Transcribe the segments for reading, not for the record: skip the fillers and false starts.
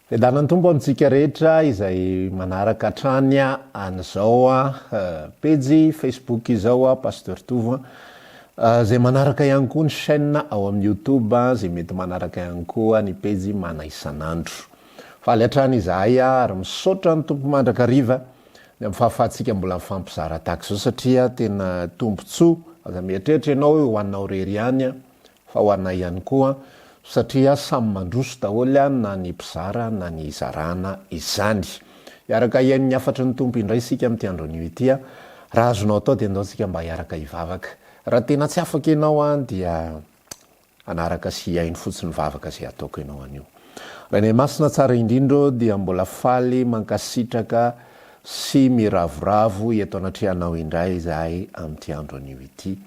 Fiadanan'ny Tompo amintsika rehetra izay manaraka hatrany an'izao pejy Facebook izao Pasteur Tovo izay manaraka ihany koa ny chaîne ao amin'ny YouTube izay mety manaraka ihany koa ny pejy Mana isan'andro. Faly hatrany izahay ary misaotra ny Tompo mandrakariva ny amin'ny fahafahantsika mbola mifampizara tahaka izao satria tena tombontsoa, aza mieritreritra ianao hoe ho anao irery ihany fa ho anay ihany koa satria samy mandroso daholo na ny mpizara na ny hizarana izany. Hiaraka hihaino ny hafatry ny Tompo indray isika amin'ity andro anio ity. Raha azonao atao dia ndao tsika mba hiaraka hivavaka. Raha tena tsy afaka ianao dia hanaraka sy hihaino fotsiny vavaka izay ataoko ianao anio. Rainay Masina tsara indrindra ô dia mbola faly mankasitraka sy miravoravo eto anatrehanao indray izahay amin'ity andro anio ity.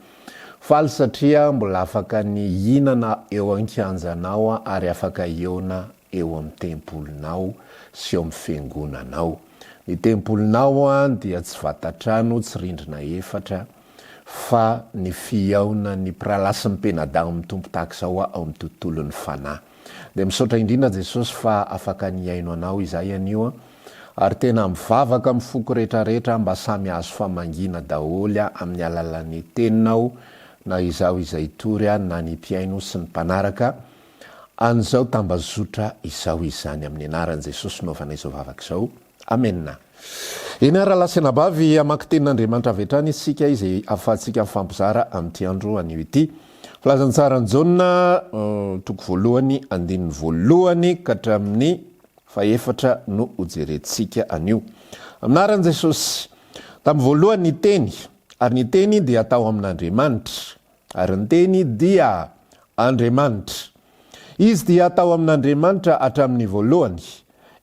Faly satria mbola afaka ny hihinana eo an-kianjanao ary afaka hihaona eo amin'ny tempolinao sy eo amin'ny fiangonanao. Ny tempolinao dia tsy vatan-trano, tsy rindrina efatra, fa ny fihaonan'ny mpirahalahy sy ny mpianadahy amin'ny Tompo tahaka izao ao amin'ny tontolon'ny fanahy. Dia misaotra indrindra Jesosy fa afaka nihaino Anao izahay anio ary tena mivavaka amin'ny foko rehetrarehetra mba samy hahazo famangiana daholo amin'ny alalan'ny Teninao na izaho izay hitory na ny mpihaino sy ny mpanaraka an'izao tambazotra izao izany amin'ny anaran'i Jesosy no anaovanay izao vavaka izao. Amena. Eny ary rahalahy sy anabavy, hamaky tenin'Andriamanitra avy hatrany isika izay ahafahantsika mifampizara amin'ity andro anio ity. Filazantsaran'i Jaona, toko voalohany, andininy voalohany ka hatramin'ny fahefatra no hojerentsika anio. Amin'ny anaran'i Jesosy. Tamin'ny voalohany ny Teny, ary ny Teny dia tao amin'Andriamanitra, ary ny Teny dia Andriamanitra. Izy dia tao amin'Andriamanitra hatramin'ny voalohany.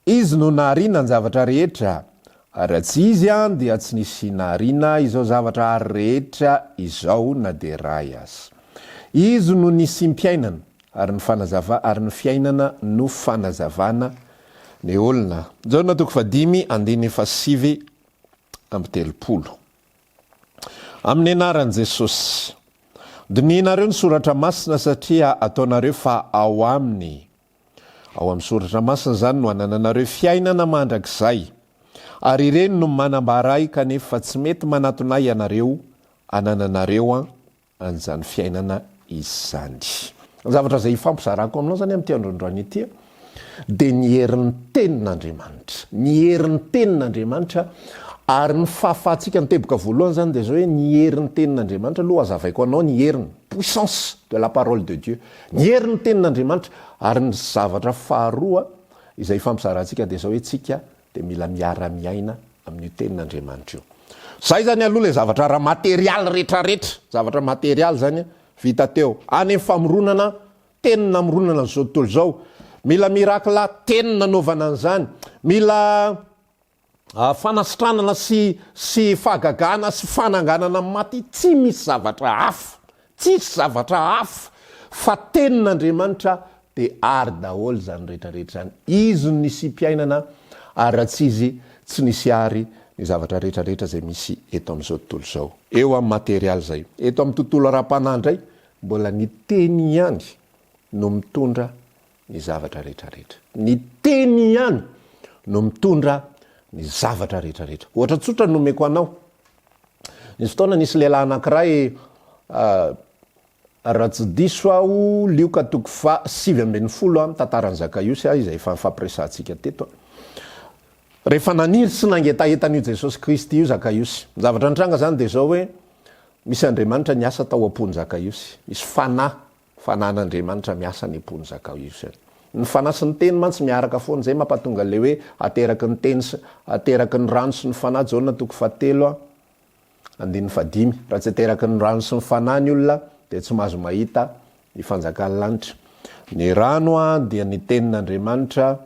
Izy no nahariana ny zavatra rehetra, ary raha tsy Izy dia tsy nisy nahariana izao zavatra ary rehetra izao na dia iray aza. Izy no nisim-piainana, ary ny fanazava ary ny fiainana no fanazavana ny olona. Jaona toko fahadimy andininy fahasivy amby telopolo. Amin'ny anaran'i Jesosy. Dinihinareo ny soratra masina satria ataonareo fa ao aminy, ao amin'ny soratra masina izany no anananareo fiainana mandrakizay. Ary ireny no manambara ahy kanefa tsy mety manatona ahy ianareo anananareo an an'izany fiainana izany. Ny zavatra izay ifampizarako aminao izany amin'ity androandroany ity dia ny herin'ny tenin'Andriamanitra. Ny herin'ny tenin'Andriamanitra ary ny fahafahantsika, ny teboka voalohany izany dia izao hoe ny herin'ny tenin'Andriamanitra aloha hazavaiko anao ny heriny, puissance de la parole de Dieu. Ny herin'ny tenin'Andriamanitra ary ny zavatra faharoa izay ifampizarantsika dia izao hoe tsika dia mila miara-miaina amin'io tenin'Andriamanitra io. Zay zany aloha ilay zavatra ara-materialy retraretra, zavatra materialy zany vita teo. Any amin'ny famoronana, teny namoronana an'izao tontolo izao. Mila miracle, teny nanaovana an'izany. Mila fanasitranana sy sy fahagagana sy fananganana ny maty, tsy misy zavatra hafa. Tsisy zavatra hafa fa tenin'Andriamanitra dia ary daholo izany rehetra rehetra izany. Izy no nisiam-piainana ary raha tsy Izy tsy nisy ary ny zavatra rehetra rehetra izay misy eto amin'izao tontolo izao. Eo amin'ny materialy izay. Eto amin'ny tontolo ara-panahy indray mbola ny teny ihany no mitondra ny zavatra rehetra rehetra. Ny teny ihany no mitondra ny zavatra rehetra rehetra. Ohatra tsotra no omeko anao. Nisy fotoana nisy lehilahy anankiray, raha tsy diso aho, Lioka toko faha 19, ny tantaran'i Zakaiosy, izay efa nifampiresahantsika teto. Rehefa naniry sy nangetaheta an'io Jesosy Kristy io Zakaiosy. Ny zavatra nitranga izany dia izao hoe, misy Andriamanitra niasa tao am-pon'i Zakaiosy. Misy fanahy Fanan'Andriamanitra miasa any am-pon'i Zakaiosy any. Ny fanahy sy ny teny mantsy miaraka foana, izay mampatonga ilay hoe ateraky ny teny sy ateraky ny rano sy ny fanahy, Jaona toko fahatelo andininy fahadimy. Raha tsy ateraky ny rano sy ny fanahy ny olona dia tsy mahazo mahita ny fanjakan'ny lanitra. Ny rano dia ny tenin'Andriamanitra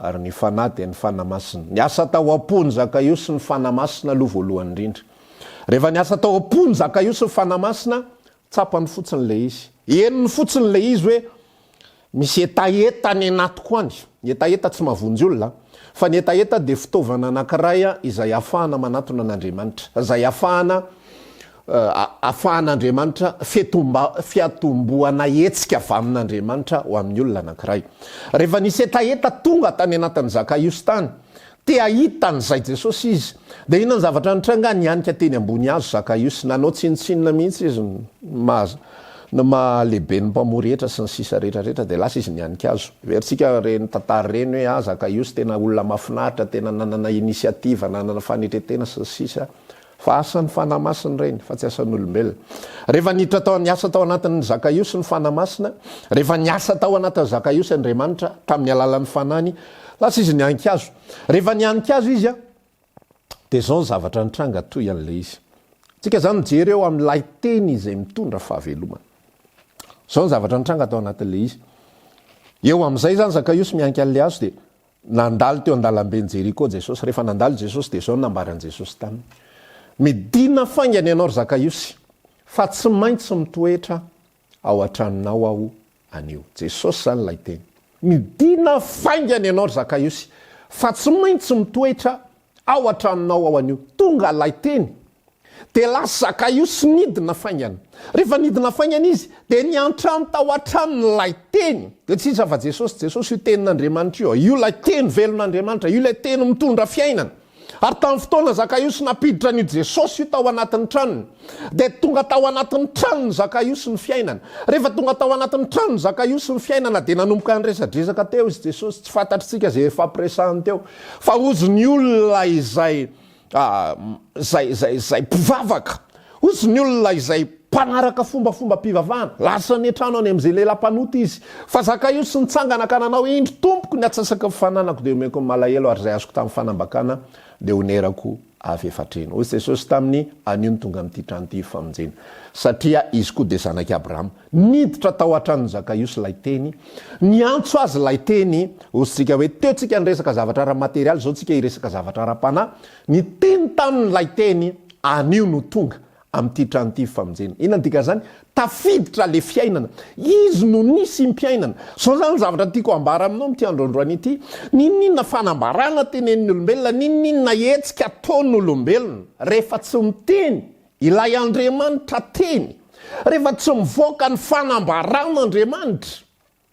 Ary ny Fanahy dia ny Fanahy Masina. Niasa tao am-pon'i Zakaiosy ny Fanahy Masina aloha voalohany indrindra. Rehefa niasa tao am-pon'i Zakaiosy ny Fanahy Masina, tsapany fotsiny ilay izy. Henony fotsiny ilay izy hoe misy hetaheta any anatiko any. Ny hetaheta tsy mahavonjy olona, fa ny hetaheta dia fitaovana anankiray izay ahafahana manatona an'Andriamanitra, izay ahafahana. afahan'Andriamanitra, fiatomba, fiatombohana hetsika avy amin'Andriamanitra ho amin'ny olona anankiray. Rehefa nisy hetaheta tonga tany anatin'i Zakaiosy tany, te hahita an'izay Jesosy izy. Dia inona ny zavatra nitranga? Nihanika teny ambony hazo Zakaiosy, nanao tsinontsinona mihitsy izy, ny maha, ny maha lehiben'ny mpamory hetra sy ny sisa rehetra rehetra, dia lasa izy nihanika hazo. Heverintsika ireny tantara ireny hoe, ah, Zakaiosy tena olona mahafinaritra, tena nanana initiative, nanana fanetren-tena sy ny sisa. Fa asan'ny Fanahy Masina ireny, fa tsy asan'olombelona. Rehefa niditra tao, niasa tao anatin'i Zakaiosy ny Fanahy Masina, rehefa niasa tao anatin'i Zakaiosy Andriamanitra, tamin'ny alalan'ny Fanahiny, lasa izy nihanika-hazo. Rehefa nihanika-hazo izy an, dia izao ny zavatra nitranga toy an'ilay izy. Tsika izany mijery eo amin'ilay teny izay mitondra fahavelomana. Izao ny zavatra nitranga tao anatin'ilay izy. Eo amin'izay izany Zakaiosy mihanika an'ilay hazo dia Nandalo teo an-dalamben'i Jeriko Jesosy. Rehefa nandalo Jesosy, dia izao no nambaran'i Jesosy taminy, Midina faingana ianao, ry Zakaiosy, fa tsy maintsy mitoetra ao an-tranonao aho anio. Jesosy izany ilay teny. Midina faingana ianao, ry Zakaiosy, fa tsy maintsy mitoetra ao an-tranonao aho anio. Tonga ilay teny. Dia lasa Zakaiosy nidina faingana. Rehefa nidina faingana izy, dia niantrano tao an-tranony ilay Teny. Dia tsy iza fa Jesosy. Jesosy io Tenin'Andriamanitra io. Io ilay Teny velon'Andriamanitra. Io ilay Teny mitondra fiainana. Ary tamin'ny fotoana Zakaiosy nampiditra an'io Jesosy io tao anatin'ny tranony, dia tonga tao anatin'ny tranon'i Zakaiosy ny fiainana. Rehefa tonga tao anatin'ny tranon'i Zakaiosy ny fiainana, dia nanomboka niresadresaka teo izy Jesosy. Tsy fantatritsika izay hifampiresahany teo. Fa hozy ny olona izay izay, izay, izay mpivavaka. Hozy ny olona izay mpanaraka fombafombam-pivavahana. Lasa niantrano any amin'izay lehilahy mpanota izy. Fa Zakaiosy nitsangana ka nanao, Indro, Tompoko, ny atsasaky ny fananako dia omeko ny malahelo, ary izay azoko tamin'ny fanambakana dia honerako avy efatr'heny. Hoy Jesosy taminy, Anio no tonga amin'ity trano ity famonjena, satria izy koa dia zanak'i Abrahama. Niditra tao an-tranon'i Zakaiosy ilay Teny, niantso azy ilay Teny, hozy tsika hoe, teo tsika niresaka zavatra ara-materialy, izao tsika hiresaka zavatra ara-panahy, niteny taminy ilay Teny, anio no tonga amin'ity trano ity famonjena. Inona ny dikan'izany? Tafiditra ilay fiainana. Izy no nisim-piainana. Izao izany ny zavatra tiako hambara aminao amin'ity andro androany ity, n'inon'inona fanambarana tenenin'ny olombelona, n'inon'inona hetsika ataon'olombelona, rehefa tsy miteny Ilay Andriamanitra Teny. Rehefa tsy mivoaka ny fanambaran'Andriamanitra,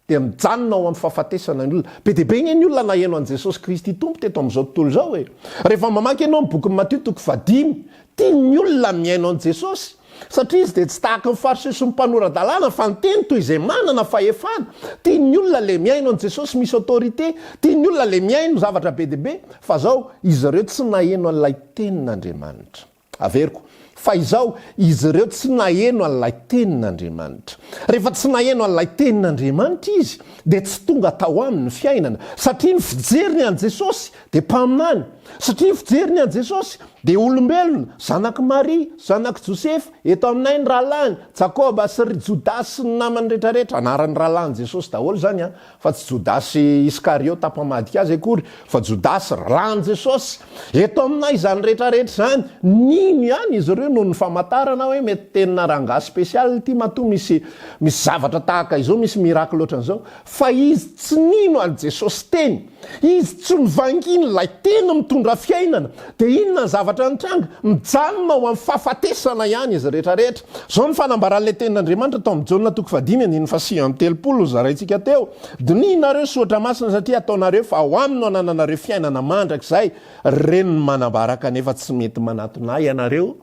dia mijanona ao amin'ny fahafatesana ny olona. Be dia be anie ny olona naheno an'i Jesosy Kristy Tompo teto amin'izao tontolo izao e! Rehefa mamaky ianao ny bokin'i Matio toko fahadimy, tian'ny olona ny mihaino an'i Jesosy, satria Izy dia tsy tahaka ny Fariseo sy ny mpanora-dalàna fa niteny toy izay manana fahefana. Tian'ny olona ilay mihaino an'i Jesosy misy autorité, tian'ny olona ilay mihaino zavatra be dia be, fa izao, izy ireo tsy naheno an'ilay Tenin'Andriamanitra. Averiko, fa izao, izy ireo tsy naheno an'ilay Tenin'Andriamanitra. Rehefa tsy naheno an'ilay Tenin'Andriamanitra izy, dia tsy tonga tao aminy ny fiainana, satria ny fijeriny an'i Jesosy dia mpaminany, satria ny fijeriny an'i Jesosy dia olombelona, zanak'i Maria, zanak'i Josefa, eto aminay ny rahalahiny, Jakoba sy ry Jodasy sy ny namany rehetrarehetra, anaran'ny rahalahin'i Jesosy daholo izany an! Fa tsy Jodasy Iskariota mpamadika azy akory, fa Jodasy ràn'i Jesosy. Eto aminay izany rehetra rehetra izany, nino ihany izy ireo noho ny famantarana hoe mety tenina rangahy spécial ity matoa misy misy zavatra tahaka izao, misy miracle ohatran'izao. Fa izy tsy nino an'i Jesosy teny. Izy tsy novangiany ilay teny mitondra fiainana. Dia inona ny zavatra nitranga? Mijanona ao amin'ny fahafatesana ihany izy rehetra rehetra. Izao ny fanambaran'ilay tenin'Andriamanitra tao amin'ny Jaona toko fahadimy andininy faha39 nozaraintsika teo, Dinihinareo ny soratra masina satria ataonareo fa ao aminy no anananareo fiainana mandrakizay, ireny no manambara kanefa tsy mety manatona ahy ianareo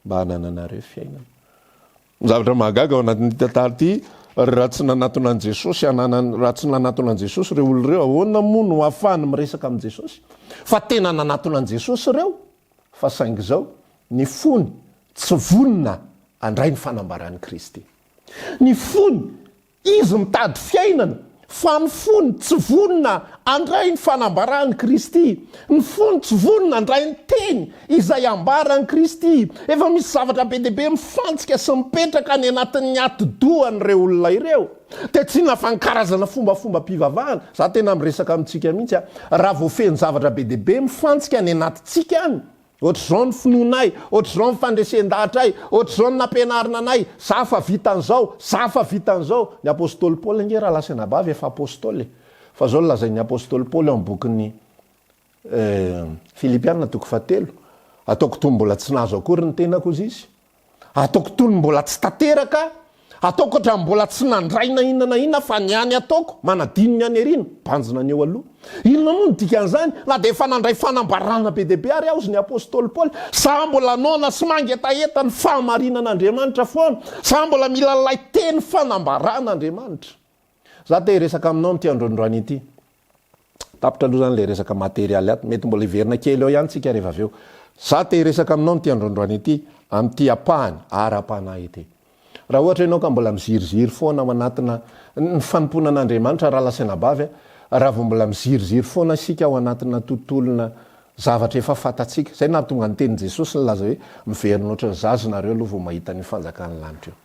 mba hanananareo fiainana. Ny zavatra mahagaga ao anatin'ity tantara ity, raha tsy nanatona an'i Jesosy hananan, raha tsy nanatona an'i Jesosy ireo olona ireo, ahoana moa no ahafahany miresaka amin'i Jesosy? Fa tena nanatona an'i Jesosy ireo, fa saingy izao, ny fony tsy vonona handray ny fanambaran'i Kristy. Ny fony Izy mitady fiainana, fa ny fony tsy vonona handray ny fanambaran'i Kristy. Ny fony tsy vonona handray ny teny izay ambaran'i Kristy. Efa misy zavatra be dia be mifantsika sy mipetraka any anatin'ny atidohan'ireo olona ireo. Dia tsy inona fa ny karazana fombafombam-pivavahana. Za tena miresaka amintsika mihitsy a. Raha vao feno zavatra be dia be mifantsika any anatintsika any, Ohatr'izao ny finoanay, ohatr'izao ny fandresen-dahatray, ohatr'izao ny nampianarina anay, za fa vita an'izao, za fa vita an'izao. Ny apostoly Paoly ange rahalahy sy anabavy efa apostoly e. Fa izao no lazain'ny apostoly Paoly ao amin'ny bokin'ny Filipiana toko fahatelo, Ataoko toy ny mbola tsy nahazo akory ny tenako hozy izy. Ataoko toy ny mbola tsy tanteraka, ataoko ohatran'ny mbola tsy nandray na inona na inona fa ny any ataoko, manadino ny any aoriana, mibanjina ny eo aloha. Inona moa no dikan'izany? Na dia efa nandray fanambarana be dia be ary aho, hozy ny apostoly Paoly, za mbola noana sy mangetaheta ny fahamarinan'Andriamanitra foana, za mbola mila an'ilay teny fanambaran'Andriamanitra. Za te hiresaka aminao amin'ity androandroany ity. Tapitra aloha zany le resaka materialy ato, mety mbola hiverina kely ao ihany tsika rehefa avy eo. Za te hiresaka aminao amin'ity androandroany ity, amin'ity ampahany ara-panahy ity. Raha ohatra ianao ka mbola miziriziry foana ao anatina ny fanompoana an'Andriamanitra rahalahy sy anabavy a, raha vao mbola miziriziry foana isika ao anatina tontolona zavatra efa fantatsika, izay nahatonga ny tenin'i Jesosy nilaza hoe miverina ohatran'ny zaza nareo aloha vao mahita an'io fanjakan'ny lanitra io.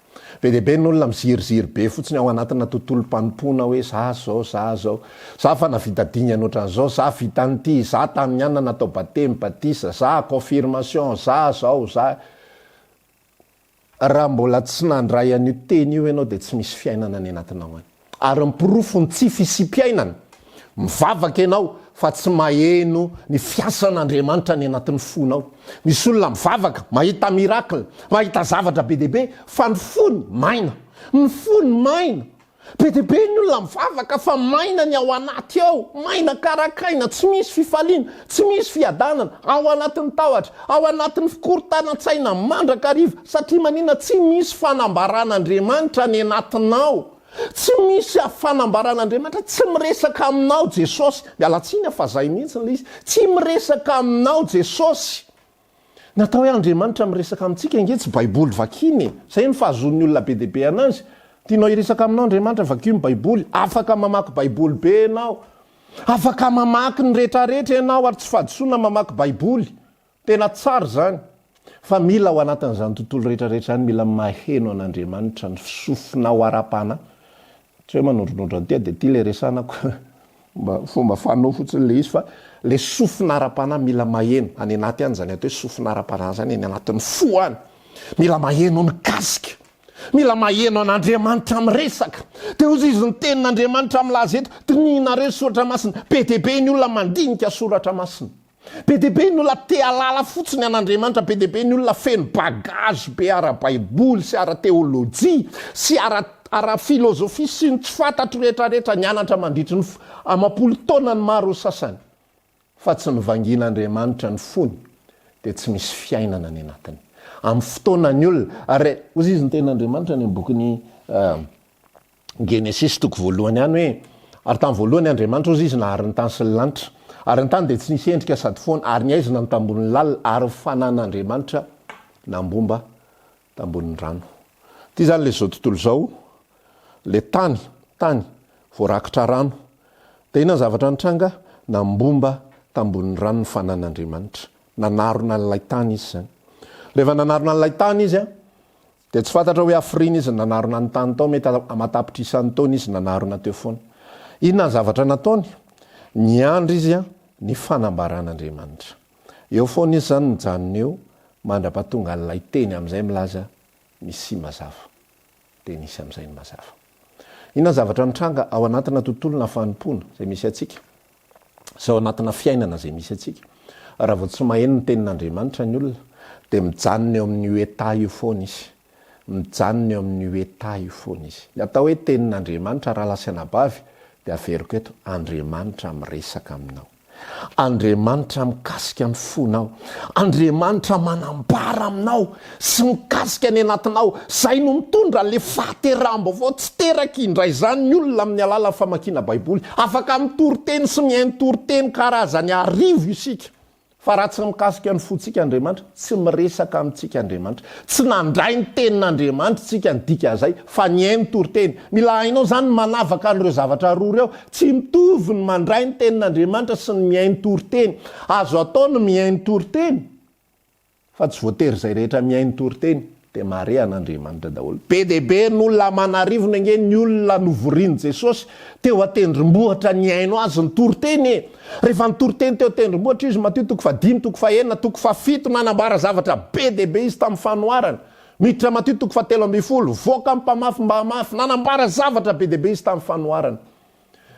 Be dia be ny olona miziriziry be fotsiny ao anatina tontolom-panompoana hoe za zao, za zao, za fa navita dingana ohatran'izao, za vita an'ity, za tamin'ny anona natao batemy, batisa, za confirmation, za zao, za. Raha mbola tsy nandray an'io teny io ianao dia tsy misy fiainana any anatinao any. Ary ny porofon'ny tsy fisiam-piainana, mivavaka ianao fa tsy maheno ny fiasan'Andriamanitra any anatin'ny fonao. Misy olona mivavaka, mahita miracle, mahita zavatra be dia be, fa ny fony maina. Ny fony maina. Be dia be ny olona mivavaka fa maina ny ao anaty ao, maina karakaina, tsy misy fifaliana, tsy misy fiadanana, ao anatin'ny tahotra, ao anatin'ny fikorontanan-tsaina mandrakariva, satria maninona? Tsy misy fanambaran'Andriamanitra any anatinao, tsy misy fanambaran'Andriamanitra, tsy miresaka aminao Jesosy, miala tsiny aho fa zay mihitsy ilay izy, tsy miresaka aminao Jesosy. Ny atao hoe Andriamanitra miresaka amintsika ange tsy baiboly vakiana e! Zay no fahazoan'ny olona be dia be anazy. Tianao hiresaka aminao Andriamanitra, vakio ny baiboly. Afaka mamaky baiboly be ianao. Afaka mamaky ny retraretra ianao ary tsy fahadisoana mamaky baiboly. Tena tsara izany. Fa mila ao anatin'izany tontolo retraretra izany mila maheno an'Andriamanitra ny sofinao ara-panahy. Tsy hoe manondronondro an'ity aho dia ity ilay resanako. Mba fomba fanao fotsiny ilay izy fa ilay sofina ara-panahy mila maheno any anaty any izany atao hoe sofina ara-panahy izany any anatin'ny fo any. Mila maheno mikasika. Mila maheno an'Andriamanitra miresaka. Dia hozy izy ny tenin'Andriamanitra milaza eto, dinihinareo soratra masina. Be dia be ny olona mandinika soratra masina. Be dia be ny olona te hahalala fotsiny an'Andriamanitra, be dia be ny olona feno bagage be ara-baiboly sy ara-teolojia sy ara ara-filozofia sy ny tsy fantatro rehetra rehetra nianatra mandritry ny amam-polo taonany maro ny sasany fa tsy novangian'Andriamanitra ny fony dia tsy misy fiainana any anatiny. Amin'ny fotoana ny olona ary hozy izy ny tenin'Andriamanitra any amin'ny bokin'i Genesisy toko voalohany ihany hoe, Ary tamin'ny voalohany Andriamanitra, hozy Izy, nahary ny tany sy ny lanitra. Ary ny tany dia tsy nisy endrika sady foana, ary ny haizina no tambonin'ny lalina, ary ny fanan'Andriamanitra nambomba tambonin'ny rano. Ity izany ilay izao tontolo izao, ilay tany, tany, voarakitra rano. Dia inona ny zavatra nitranga? Nambomba tambonin'ny rano ny fanan'Andriamanitra. Nanarona an'ilay tany Izy izany. Rehefa nanarona an'ilay tany Izy, Dia tsy fantatra hoe hafiriana izy nanarona ny tany tao, mety aman-tapitrisany taona izy nanarona teo foana. Inona ny zavatra nataony? Niandry izy ny fanambaran'Andriamanitra. Eo foana izy izany mijanona eo mandra-pahatonga an'ilay teny amin'izay milaza misia mazava. Dia nisy amin'izay ny mazava. Inona ny zavatra mitranga ao anatina tontolona fanompoana izay misy antsika? Sy ao anatina fiainana izay misy antsika? Raha vao tsy maheno ny tenin'Andriamanitra ny olona, dia mijanona eo amin'io état io foana izy. Mijanona eo amin'io état io foana izy. Ny atao hoe tenin'Andriamanitra rahalahy sy anabavy dia averiko eto, Andriamanitra miresaka aminao. Andriamanitra mikasika ny fonao. Andriamanitra manambara aminao sy mikasika ny anatinao. Izay no mitondra an'ilay fahateraham-baovao. Tsy teraka indray izany ny olona amin'ny alalan'ny famakiana Baiboly. Afaka mitory teny sy mihaino toriteny karazany arivo isika. Fa raha tsy mikasika ny fontsika Andriamanitra, tsy miresaka amintsika Andriamanitra. Tsy nandray ny tenin'Andriamanitra isika ny dikan'izay, fa nihaino toriteny. Mila hainao izany ny manavaka an'ireo zavatra roa ireo. Tsy mitovy ny mandray ny tenin'Andriamanitra sy ny mihaino toriteny. Azo atao ny mihaino toriteny, fa tsy voatery izay rehetra mihaino toriteny dia mahare an'Andriamanitra daholo. Be dia be ny olona aman'arivony ange ny olona novorian'i Jesosy teo an-tendrombohitra nihaino Azy nitoriteny e! Rehefa nitoriteny teo an-tendrombohitra Izy, Matio toko fahadimy, toko fahenina, toko fahafito, nanambara zavatra be dia be Izy tamin'ny fanoharana. Miditra Matio toko fahatelo ambinifolo, voaka ny mpamafy mba hamafy, nanambara zavatra be dia be Izy tamin'ny fanoharana.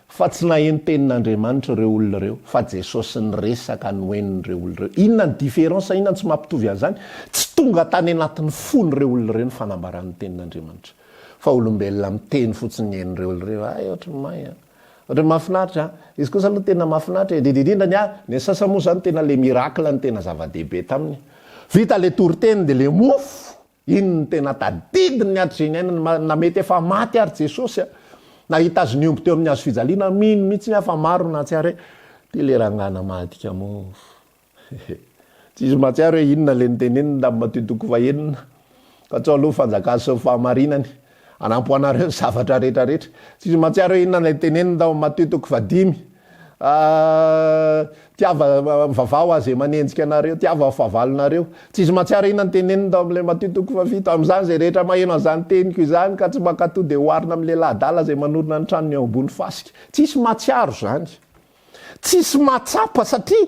Fa tsy naheno tenin'Andriamanitra ireo olona ireo fa Jesosy niresaka no henon'ireo olona ireo. Inona ny différence, inona no tsy mampitovy an'izany? Tsy tonga tany anatin'ny fon'ireo olona ireo ny fanambaran'ny tenin'Andriamanitra. Fa olombelona miteny fotsiny ny henon'ireo olona ireo, hay ohatry ny may an! Ohatry ny mahafinaritra an! Izy kosa aloha tena mahafinaritra e! Indrindra indrindra ny ahy, ny an'ny sasany moa izany tena le miracle no tena zava-dehibe taminy. Vita le toriteny dia le mofo! Iny no tena tadidiny hatrizay niainany, na mety efa maty ary Jesosy a! Nahita azy nihombo teo amin'ny hazo fijaliana, mino mihitsy aho fa maro no nahatsiaro hoe, ty le rangahy namadika mofo. Tsisy mahatsiaro hoe inona le noteneniny tamin'i Matio toko fahenina, Katsaho aloha ny fanjakany sy ny fahamarinany, hanampy ho anareo ny zavatra rehetra rehetra. Tsisy mahatsiaro hoe inona ilay noteneniny tao amin'ny Matio toko fahadimy, Tiava, mivavaha ho azy izay manenjika anareo, tiava ny fahavalonareo. Tsisy mahatsiaro inona ny teneniny tao amin'ilay Matio toko fahafito. Amin'izany izay rehetra maheno an'izany teniko izany ka tsy mankatò dia oharina amin'ny lehilahy adala izay manorina ny tranony eo ambony fasika. Tsisy mahatsiaro izany. Tsisy mahatsapa satria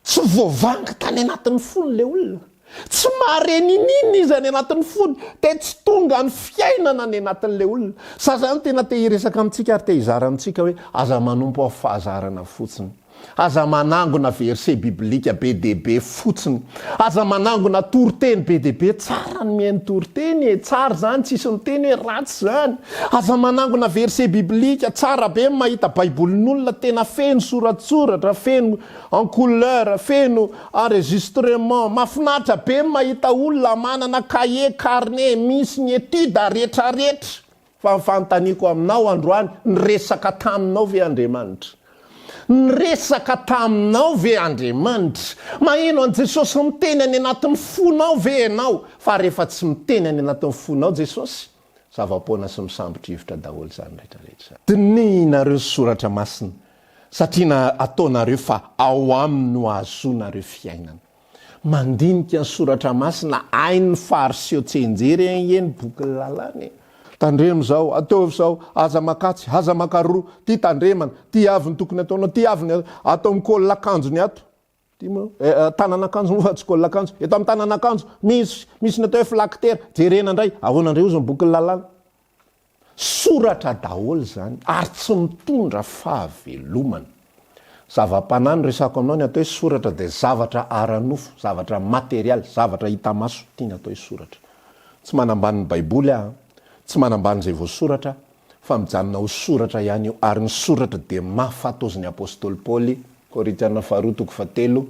Tsy voavangy tany anatin'ny fony ilay olona. Tsy mahare niniana izy any anatin'ny fony. Dia tsy tonga ny fiainana any anatin'ilay olona. Za zany tena te hiresaka amintsika ary te hizara amintsika hoe aza manompo amin'ny fahazarana fotsiny. Aza manangona verset biblika be dia be fotsiny. Aza manangona toriteny be dia be. Tsara ny mihaino toriteny e! Tsara izany, tsisy miteny hoe ratsy izany. Aza manangona verset biblika. Tsara be ny mahita baibolin'olona tena feno soratsoratra, feno en couleur, feno enregistrement. Mahafinaritra be ny mahita olona manana cahier, carnet misy ny étude retraretra. Fa ny fanontaniako aminao androany, niresaka taminao ve Andriamanitra? Niresaka taminao ve Andriamanitra? Maheno an'i Jesosy miteny any anatin'ny fonao ve ianao? Fa rehefa tsy miteny any anatin'ny fonao Jesosy, zava-poana sy misambo-drivotra daholo izany rehetra rehetra izany. Dinihinareo ny Soratra Masina, satria na ataonareo fa ao aminy no ahazoanareo fiainana. Mandinika ny Soratra Masina hain'ny Fariseo tsianjery anie ny bokin'ny lalàna e. Tandremo izao, ataovy izao, aza makatsy, aza makaroa, ty tandremana, ty avy ny tokony ataonao, ty avy ny ato amin'ny col akanjony ato. Ty moa eh, tanan'akanjo moa fa tsy col akanjo. Eto amin'ny tanan'akanjo misy misy ny atao hoe phylactère, jerena indray, ahoana indray ozy ny bokin'ny lalàna. Soratra daholo izany ary tsy mitondra fahavelomana. Zava-panahy no resahako aminao, ny atao hoe soratra dia zavatra ara-nofo, zavatra materialy, zavatra hita maso, ity ny atao hoe soratra. Tsy manambany ny baiboly aho an, tsy manambany izay voasoratra fa mijanona ho soratra ihany io ary ny soratra dia mahafatozy ny apostoly Paoly, Korintiana faharoa toko fahatelo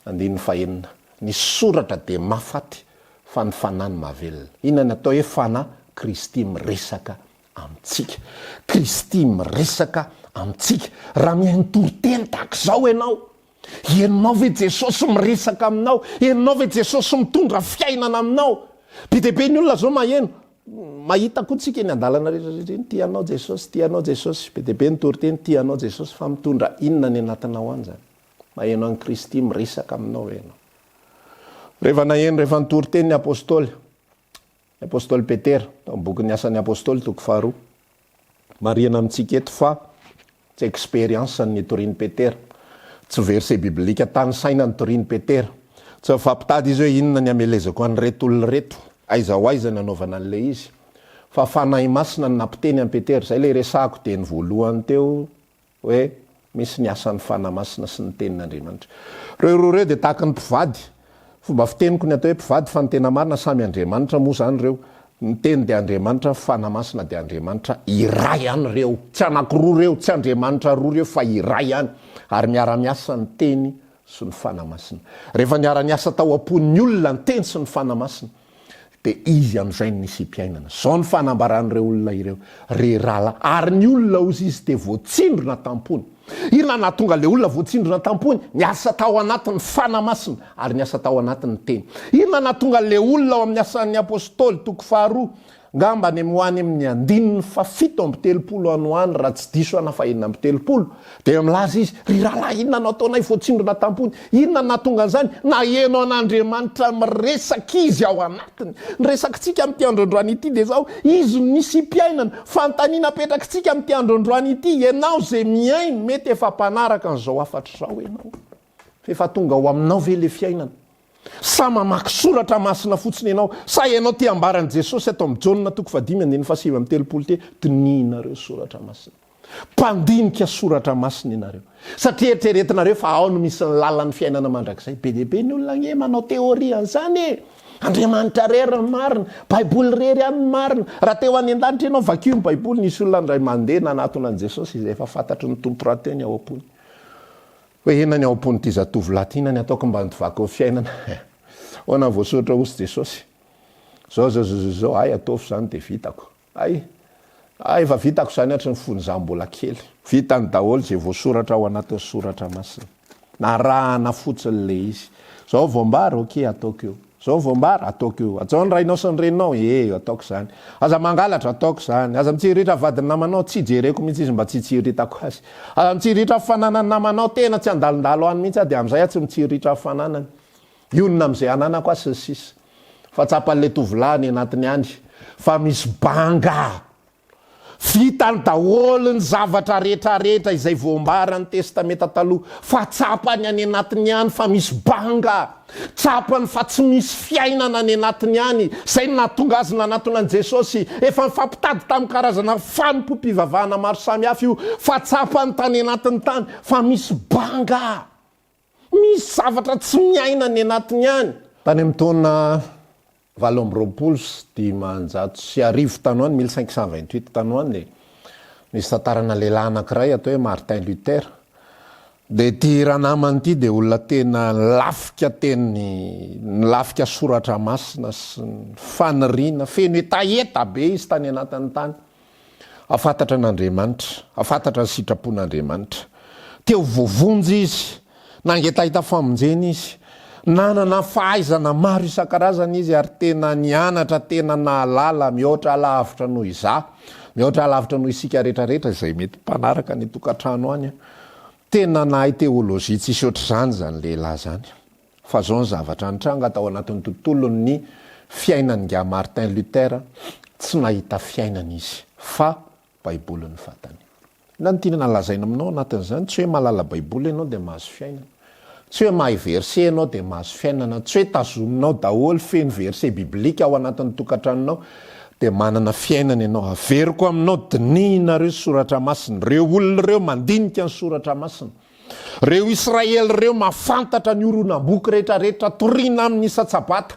andininy fahenina. Ny soratra dia mahafaty fa ny fanahy no mahavelona. Inona ny atao hoe fanahy? Kristy miresaka amintsika. Kristy miresaka amintsika. Raha mihaino toriteny tahaka izao ianao, henonao ve Jesosy miresaka aminao? Henonao ve Jesosy mitondra fiainana aminao? Be dia be ny olona izao maheno, mahita koa tsika eny an-dalana rehetra rehetra eny, tia anao Jesosy, tia anao Jesosy. Be dia be ny toriteny, tia anao Jesosy, fa mitondra inona any anatinao any izany? Maheno an'i Kristy miresaka aminao ve ianao? Rehefa naheno rehefa nitory teny ny Apostoly, ny Apostoly Petera, tao amin'ny bokin'ny Asan'ny Apostoly toko faharoa. Marihana amintsika eto fa tsy expérience ny nitorian'i Petera, tsy verset biblique tanisaina ny nitorian'i Petera, tsy nifampitady izy hoe inona ny hamelezako an'ireto olona ireto, aiza ho aiza ny hanaovana an'ilay izy, fa Fanahy Masina no nampiteny an'i Petera, izay ilay resahako dieny voalohany teo, Hoe misy ny asan'ny Fanahy Masina sy ny Tenin'Andriamanitra. Ireo roa ireo dia tahaka ny mpivady. Fomba fiteniko ny atao hoe mpivady fa ny tena marina samy Andriamanitra moa izany ireo. Ny Teny dia Andriamanitra, ny Fanahy Masina dia Andriamanitra. Iray ihany ireo. Tsy anankiroa ireo, tsy Andriamanitra roa ireo fa iray ihany. Ary miara-miasa ny Teny sy ny Fanahy Masina. Rehefa niara-niasa tao am-pon'ny olona ny Teny sy ny Fanahy Masina, dia izy amin'izay no nisiam-piainana. Izao no fanambaran'ireo olona ireo, Ry rahalahy, ary ny olona, hozy izy, dia voatsindrona tam-pony. Inona no nahatonga ilay olona voatsindrona tam-pony? Niasa tao anatiny ny Fanahy Masina, ary niasa tao anatiny ny Teny. Inona no nahatonga ilay olona ao amin'ny Asan'ny Apostoly, toko faharoa, Angamba any ho any amin'ny andininy fahafito amby telopolo any ho any, raha tsy diso aho na fahenina amby telopolo, dia milaza izy, Ry rahalahy, inona no ataonay voatsindrona tam-pony? Inona no nahatonga an'izany? Naheno an'Andriamanitra miresaka izy ao anatiny. Ny resakitsika amin'ity andro androany ity dia izao, Izy no nisiam-piainana. Fanontaniana apetrakitsika amin'ity andro androany ity, ianao izay mihaino, mety efa mpanaraka an'izao hafatra izao ianao. Fa efa tonga ao aminao ve ilay fiainana? Sa mamaky soratra masina fotsiny ianao? Sa ianao te hambaran'i Jesosy ato amin'ny Jaona toko fahadimy andininy fahasivy amby telopolo ity, dinihinareo soratra masina. Mpandinika soratra masina ianareo. Satria eritreretinareo fa ao no misy ny lalan'ny fiainana mandrakizay. Be dia be ny olona anie manao théorie an'izany e! Andriamanitra irery no marina, Baiboly irery ihany no marina. Raha te ho any an-danitra ianao, vakio ny Baiboly. Nisy olona indray mandeha nanatona an'i Jesosy izay efa fantatry ny Tompo rahateo ny ao am-pony. Hoe inona ny ao am-pon'ity zatovolahy ity, inona ny ataoko mba handovako ny fiainana? Ahoana ny voasoratra hozy Jesosy? Zao zao zao zao zao, hay ataovy izany dia vitako. Hay! Hay efa vitako izany hatry ny fony izaho mbola kely. Vitany daholo izay voasoratra ao anatin'ny soratra masina. Narahana fotsiny ilay izy. Izao voambara, ok, ataoko io. Izao voambara, ataoko io. Hajao ny rainao sy ny reninao, ee, ataoko izany. Aza mangalatra, ataoko izany. Aza mitsiriritra vadin'ny namanao, tsy jereko mihitsy izy mba tsy hitsiriritako azy. Aza mitsiriritra fananan'ny namanao, tena tsy handalondalo any mihitsy aho dia amin'izay aho tsy mitsiriritra fananany. Hionona amin'izay ananako aho sy ny sisa. Fa tsapan'ilay tovolahy any anatiny any fa misy banga. Vitany daholo ny zavatra rehetrarehetra izay voambaran'ny Testamenta Taloha, fa tsapany any anatiny any fa misy banga. Tsapany fa tsy misy fiainana any anatiny any. Izay no nahatonga azy nanatona an'i Jesosy. Efa nifampitady tamin'ny karazana fanompoam-pivavahana maro samihafa io, fa tsapany tany anatiny tany fa misy banga. Misy zavatra tsy miaina any anatiny any. Tany amin'ny taona 1528 tany ho any, 1528 tany ho any, dia nisy tantarana lehilahy anankiray atao hoe Martin Luther. Dia ity ranamana ity dia olona tena nilafika teny, nilafika soratra masina sy ny faniriana, feno hetaheta be izy tany anatiny tany. Hahafantatra an'Andriamanitra, hahafantatra ny sitrapon'Andriamanitra. Te ho voavonjy izy, nangetaheta famonjena izy, nanana fahaizana maro isan-karazany izy ary tena nianatra, tena nahalala mihoatra lavitra noho izaho, mihoatra lavitra noho isika rehetrarehetra izay mety mpanaraka any an-tokantrano any. Tena nahay teolojia tsisy ohatr'izany izany lehilahy izany. Fa zao ny zavatra nitranga tao anatin'ny tontolon'ny fiainan'ingahy Martin Luther, tsy nahita fiainana izy, fa Baiboly ny vatany. Inona no tiana lazaina aminao anatin'izany? Tsy hoe mahalala Baiboly ianao dia mahazo fiainana. Tsy hoe mahay verset ianao dia mahazo fiainana. Tsy hoe tazominao daholo feno verset biblique ao anatin'ny tokantranonao dia manana fiainana ianao. Averiko aminao, dinihinareo soratra masina. Ireo olona ireo mandinika ny soratra masina. Reo Israely reo mahafantatra ny horonam-boky rehetra rehetra toriana aminy isan-tsabata,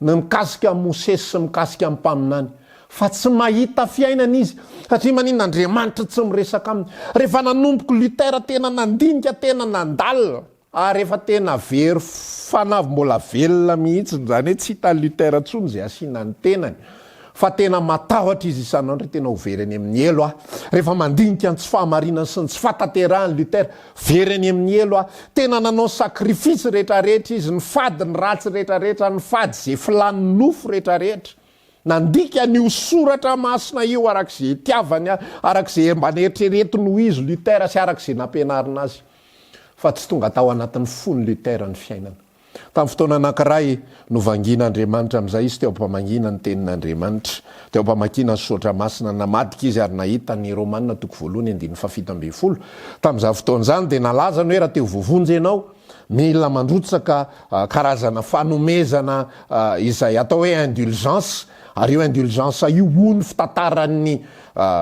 ny mikasika an'i Mosesy sy mikasika ny mpaminany, fa tsy mahita fiainana izy, satria maninona Andriamanitra tsy miresaka aminy. Rehefa nanomboka Luther tena nandinika, tena nandalina, ary efa tena very fanahy mbola velona mihitsy, izany hoe tsy hitan'i Luther intsony izay asiana ny tenany, Fa tena matahotra izy isan'andro hoe tena ho very any amin'ny helo aho. Rehefa mandinika ny tsy fahamarinany sy ny tsy fahatanterahan'i Luther, very any amin'ny helo aho. Tena nanao sacrifice rehetrarehetra izy, nifady ny ratsy rehetrarehetra, nifady izay filàn'ny nofo rehetrarehetra. Nandika an'io soratra masina io araka izay itiavany azy, araka izay mba neritreretiny ho izy Luther sy araka izay nampianarina azy. Fa tsy tonga tao anatin'ny fon'i Luther ny fiainana. Tamin'ny fotoana anankiray, novangian'Andriamanitra amin'izay izy teo am-pamangiana ny Tenin'Andriamanitra. Teo am-pamakiana ny Soratra Masina, namadika izy ary nahita ny Romana toko voalohany andininy fahafito ambin'ny folo. Tamin'izany fotoana izany dia nalazany hoe raha te ho voavonjy ianao, mila mandrotsaka karazana fanomezana izay atao hoe indulgence, ary io indulgence io hoy ny fitantaran'ny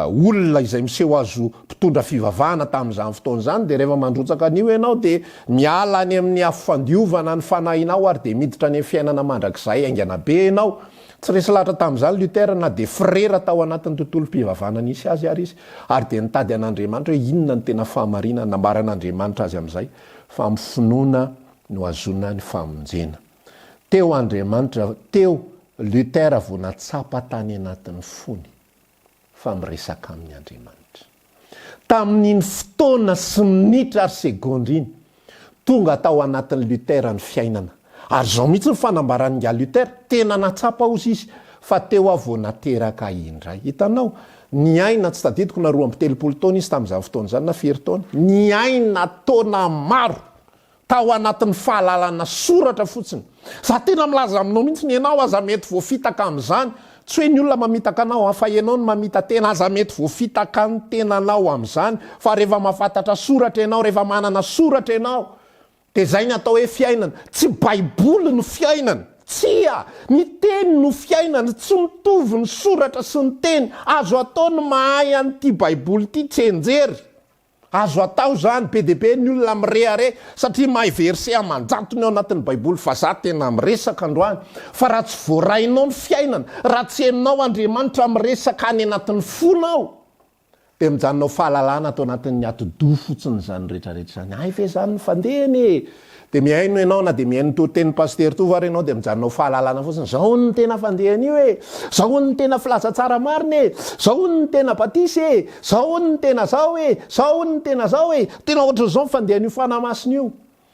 olona izay miseho azy ho mpitondra fivavahana tamin'izany fotoana izany dia rehefa mandrotsaka an'io ianao dia miala any amin'ny afo fandiovana ny fanahinao ary dia miditra any amin'ny fiainana mandrakizay haingana be ianao. Tsy resy lahatra tamin'izany Luther na dia frera tao anatin'ny tontolom-pivavahana nisy azy ary izy ary dia nitady an'Andriamanitra hoe inona no tena fahamarinana. Nambaran'Andriamanitra azy amin'izay fa amin'ny finoana no ahazoana ny famonjena. Teo Andriamanitra, teo Luther vao natsapa tany anatin'ny fony fa miresaka aminy Andriamanitra. Tamin'iny fotoana sy minitra ary segondra iny, tonga tao anatin'i Luther ny fiainana. Ary izao mihitsy ny fanambaran'ingahy Luther, tena natsapa hozy izy fa teo aho vao nateraka indray. Hitanao, niaina, tsy tadidiko na 32 taona izy tamin'izany fotoana izany na firy taona, niaina taona maro Tao anatin'ny fahalalana soratra fotsiny. Za tena milaza aminao mihitsy, ianao aza mety voafitaka amin'izany, tsy hoe ny olona mamitaka anao an, fa ianao no mamita-tena, aza mety voafitaka ny tenanao amin'izany, fa rehefa mahafantatra soratra ianao, rehefa manana soratra ianao, dia izay ny atao hoe fiainana. Tsy baiboly no fiainana. Tsia! Ny teny no fiainana, tsy mitovy ny soratra sy ny teny. Azo atao ny mahay an'ity baiboly ity tsianjery. Azo atao izany, be dia be ny olona mirehareha satria mahay verset aman-jatony ao anatin'ny baiboly fa za tena miresaka androany fa raha tsy voarainao ny fiainana, raha tsy henonao Andriamanitra miresaka any anatin'ny fonao dia mijanona ho fahalalana ato anatin'ny atidoha fotsiny izany rehetrarehetra izany. Hay ve izany ny fandehany e! Dia mihaino ianao na dia mihaino toritenin'i Pasitera Tovo ary ianao dia mijanona ho fahalalana fotsiny. Izao hono ny tena fandehan'io e! Izao hono ny tena filaza tsara marina e! Izao hono ny tena batisa e! Izao hono ny tena zao e! Izao hono ny tena zao e! Tena ohatran'izao ny fandehan'io Fanahy Masina io.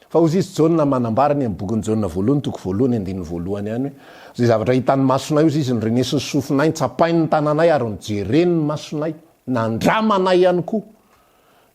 Fa hozy izy Jaona manambara ny amin'ny bokin'i Jaona voalohany toko voalohany andininy voalohany ihany hoe, Izay zavatra hitan'ny masonay hozy izy norenesin'ny sofinay, notsapain'ny tananay ary nojereny ny masonay, nandramanay ihany koa,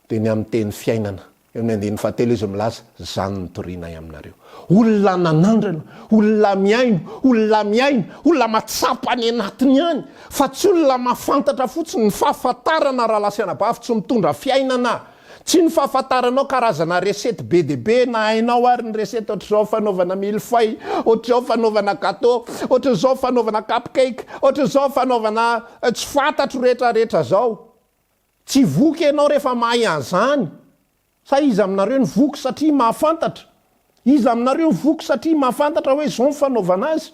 dia ny amin'ny teny fiainana. Eo amin'ny andininy fahatelo izy milaza, Izany no torianay aminareo. Olona nanandrana, olona mihaino, olona miaina, olona mahatsapa any anatiny any, fa tsy olona mahafantatra fotsiny. Ny fahafantarana rahalahy sy anabavy tsy mitondra fiainana. Tsy ny fahafantaranao karazana recette be dia be, na hainao ary ny recette ohatr'izao fanaovana mille feuille, ohatr'izao fanaovana gateau, ohatr'izao fanaovana cup cake, ohatr'izao fanaovana tsy fantatro rehetra rehetra zao. Tsy voky ianao rehefa mahay an'izany. Sa iza aminareo no voky satria mahafantatra? Iza aminareo no voky satria mahafantatra hoe izao ny fanaovana azy?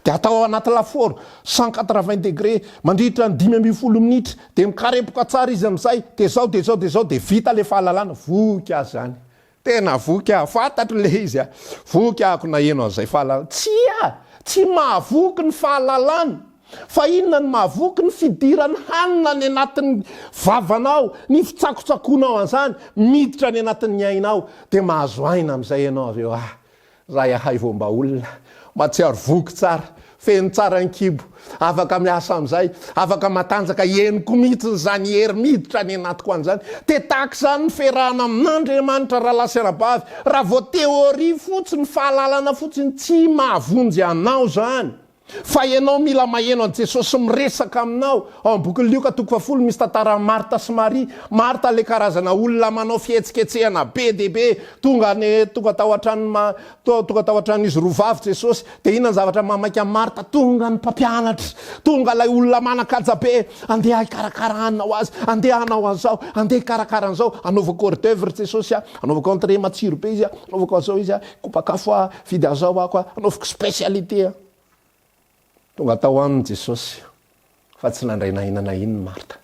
Dia atao ao anaty lafaoro, 180 degré, mandritra ny 15 minitra, dia mikarepoka tsara izy amin'izay, dia izao, dia izao, dia izao, dia vita ilay fahalalana. Voky aho izany. Tena voky aho, fantatro le izy a! Voky ahako naheno an'izay fahalalana. Tsia! Tsy mahavoky ny fahalalana. Fa inona no mahavoky? Ny fidiran'ny hanina any anatin'ny vavanao, ny fitsakotsakoanao an'izany, miditra any anatin'ny ainao, dia mahazo aina amin'izay ianao avy eo. Ah! Ray ahay vao mba olona matsiaro voky tsara, feno tsara ny kibo, afaka miasa amin'izay, afaka matanjaka, henoko mihitsiny izany hery miditra any anatiko any izany. Dia tahaka izany ny fiarahana amin'Andriamanitra rahalahy sy anabavy, raha vao théorie fotsiny, fahalalana fotsiny, tsy mahavonjy anao izany. Fa ianao mila maheno an'i Jesosy miresaka aminao. Ao amin'ny bokin'i Lioka toko fahafolo misy tantaran'i Marta sy Maria. Marta ilay karazana olona manao fihetsiketsehana be dia be. Tonga any tonga tao an-tranon'i tonga tao an-tranon'izy roa vavy Jesosy. Dia inona ny zavatra mahamaika an'i Marta? Tonga ny mpampianatra. Tonga ilay olona manan-kaja be. Andeha hikarakara hanina ho azy. Andeha hanao an'izao. Andeha hikarakara an'izao. Anaovako hors d'oeuvre Jesosy a. Anaovako entrée matsiro be izy a. Anaovako an'izao izy a. Kopakafo aho, vidy an'izao aho a, anaoviko spécialité a. Tonga tao aminy Jesosy, fa tsy nandray na inona na inona Marta.